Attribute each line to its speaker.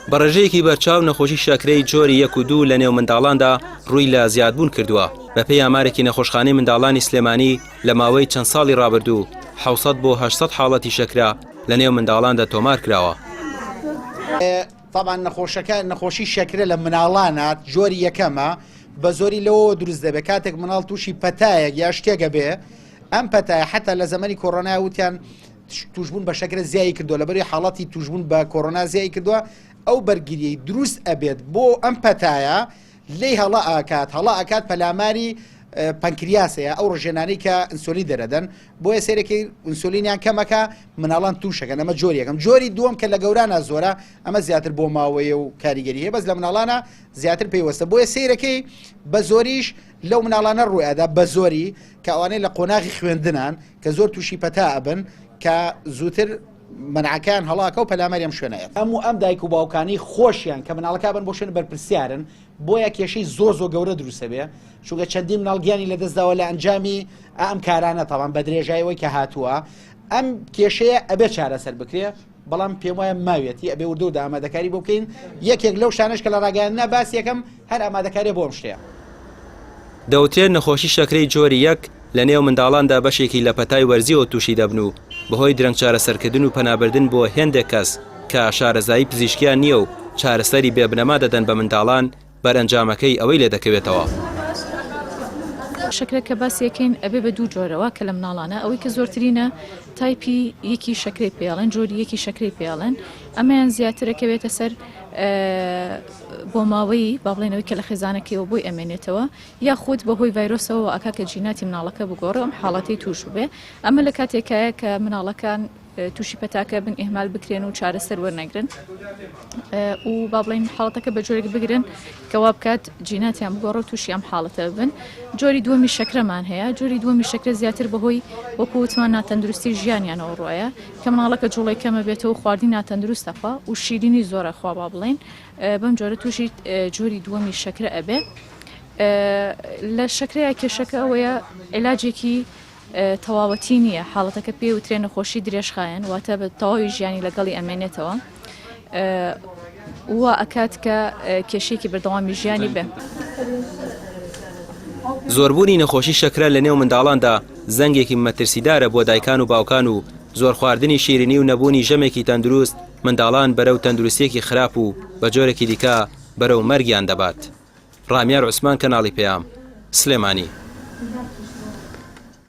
Speaker 1: بە ڕێژەیەکی بەرچاو نەخۆشی شەکرەی جۆری یەک و دوو لە نێو منداڵاندا ڕووی لە زیادبوون کردووە. بەپێی ئامارێکی نەخۆشخانەی منداڵانی سلێمانی لە ماوەی چەند ساڵی ڕابردوو 600 بۆ 800 حاڵەتی شەکرە لە نێو منداڵاندا تۆمار کراوە.
Speaker 2: تەبعەن نەخۆشەکە نەخۆشی شەکرە لە مناڵانا جۆری یەکەمە بە زۆری لەوەوە دروست دەبێت کاتێک مناڵ تووشی پەتایەک یا شتێکە بێ ئەم پەتایە حتا لە زەمەنی کۆرۆنا وتیان توشبوون بە شەکرە زیایی کردووە لەبەری حاڵەتی توشبوون بە کۆرۆنا زیایی کردووە ئەو بەرگریی دروست ئەبێت بۆ ئەم پەتایە لێی هەڵە ئاکات هەڵە ئەکات پەلاماری پەنکریاسەیە ئەو ڕژێنانەی کە ئینسۆلین دەرەدەن بۆیە سێرەکەی ئینسۆلینیان کەمەکە مناڵان تووشەکەن ئەمە جۆری یەکەم جۆری دووەم کە لە گەورانا زۆرە ئەمە زیاتر بۆ ماوەیە و کاریگەری هەیە بەس لە مناڵانە زیاتر پەیوەستە بۆیە سەیرەکەی بە زۆریش لەو مناڵانە ڕوویادا بە زۆری کە ئەوانەی لە قۆناغی خوێندنان کە زۆر تووشی پەتا ئەبن کە زووتر مەنعەکەیان هەڵاکە و پەلاماری ئەم شوێنە ئەیەن. ئەم و ئەم دایک و باوکانەی خۆشیان کە مناڵەکە ئەبەن بۆ شوێن بەرپرسیارن بۆیە کێشەی زۆر زۆر گەورە دروست ئەبێ چونکە چەندین مناڵ گیانی لەدەست داوە لە ئەنجامی ئەم کارانە تاوان بە درێژای ئەوەی کە هاتووە ئەم کێشەیە ئەبێ چارەسەر بکرێ بەڵام پێم وایە ماویەتی ئەبێ وردە وردە ئامادەکاری بۆ بکەین یەکێک لەو شتانەش کە لە ڕاگەیاندنا باسی یەکەم هەر ئامادەکاریە بۆ ئەم شتەیە.
Speaker 1: دەوترێت نەخۆشی شەکرەی جۆری یەک لە نێو منداڵاندا بەشێکی لە پەتای وەرزیەوە تووشی دەبن و بەهۆی درەنگ چارەسەرکردن و پەنابردن بۆ هێندێک کەس کە شارەزایی پزیشکیان نییە و چارەسەری بێ بنەما دەدەن بە منداڵان بەرئەنجامەکەی ئەوەی لێ دەکەوێتەوە.
Speaker 3: شەکرە کە باسی ئەکەین ئەبێ بە دوو جۆرەوە کە لە مناڵانە ئەوەی کە زۆرترینە تایپی یەکی شەکرەی پێڵێن جۆری یەکی شەکرەی پێڵێن ئەمەیان زیاتر ئەکەوێتە سەر بۆ ماوەی با بڵێنەوەی کە لە خێزانەکەیەوە بۆی ئەمێنێتەوە یاخود بەهۆی ڤایرۆسەوە ئەکا کە جیناتی مناڵەکە بگۆڕێ ئەم حاڵەتەی توش ببێ ئەمە لە کاتێکایە کە مناڵەکان تووشی پەتاکە بن ئیهمال بکرێن و چارەسەر وەرنەگرن و با بڵێین حاڵەتەکە بە جۆرێک بگرن کە وا بکات جیناتیان بگۆڕە و تووشی ئەم حاڵەتە بن جۆری دووەمی شەکرەمان هەیە جۆری دووەمی شەکرە زیاتر بەهۆی وەکو وتمان ناتەندروستی ژیانیانەوە ڕۆیە کە مناڵەکە جوڵەی کەمە بێتەوە خواردنی ناتەندروست ئەخوا و شیرینی زۆر ئەخوا با بڵێین بەم جۆرە تووشی جۆری دووەمی شەکرە ئەبێ لە شەکرەیە کێشەکە ئەوەیە عیلاجێکی تەواوەتی نییە حاڵەتەکە پێی وترێ نەخۆشی درێژخایەن واتە بە تەواوی ژیانی لەگەڵی ئەمێنێتەوە وا ئەکات کە کێشێکی بەردەوامی ژیانی بێ.
Speaker 1: زۆربوونی نەخۆشی شەکرە لە نێو منداڵاندا زەنگێکی مەترسیدارە بۆ دایکان و باوکان و زۆر خواردنی شیرینی و نەبوونی ژەمێکی تەندروست منداڵان بەرەو تەندروستیەکی خراپ و بە جۆرێکی دیکە بەرەو مەرگیان دەبات. ڕامیار عوسمان کەناڵی پەیام، سلێمانی.